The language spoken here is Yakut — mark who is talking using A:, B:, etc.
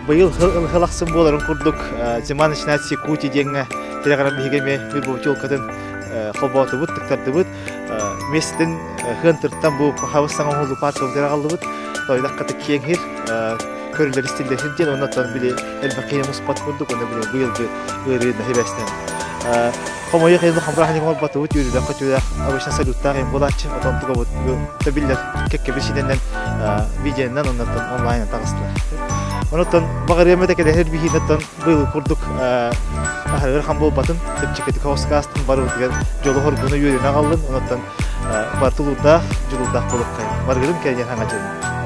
A: Быйыл сыл ахсын буоларын курдук «Зима начинает с Якутии» диэҥҥэ тирэҕирэн биһиги эмиэ Ньурба бутылкатын холбоотубут, тыктардыбыт. Миэстэтин Хыантыртан бу хабыс саҥа оҥоһуллуу пааркабытыгар аҕаллыбыт. Тойдаххата киэҥ сир, көрүллэр истиллэр сир диэн, оннуттан били элбэх киһи муспат курдук, уонна били быйылгы ыарыы нэһибэстэн. Хомойуох иһин хамраһанньык оҥорботубут, үөрүүлээх көтүүлээх обычно салюттаах им буолааччы, отон тугабыт биллэр кэккэби синэнэн видеонан оннуттан онлайн таҕыстылар. Онуттан баҕарыам этэ кэлэһэр биһиинэттэн быйыл курдук аһарыгар хам буолбатын, чэпчэкитик хоскаастын барыбытыгар дьолу хоргуну үөрүүнү аҕаллын, онуттан бар тулуурдаах, дьулуурдаах буолуоххайын. Барыгырын кэлиэн хаҥа дьылын.